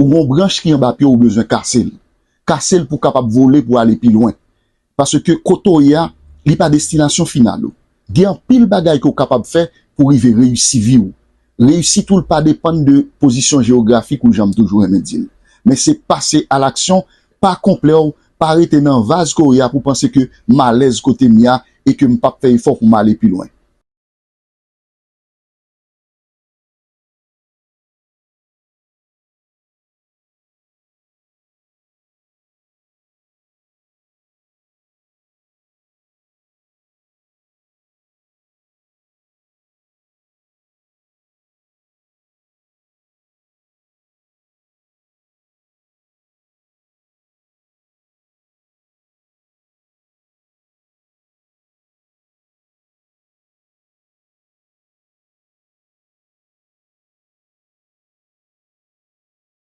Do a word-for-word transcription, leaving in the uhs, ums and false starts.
Ou gen yon branch ki anba pye w, ou bezwen kase l. Kase l pou w kapab vole, pou w ale pi lwen. Paske kote w ye a, li pa destinasyon final ou. Gen anpil bagay ke w kapab fè pou rive reyisi vi w. Reyisit ou l pa depann de pozisyon jewografik ou, jan m toujou renmen di l. Men se pase a laksyon, pa konplè w, pa rete nan vaz ke w ye a pou panse ke m alèz kote m ye a e ke m p ap fè efò pou m ale pi lwen.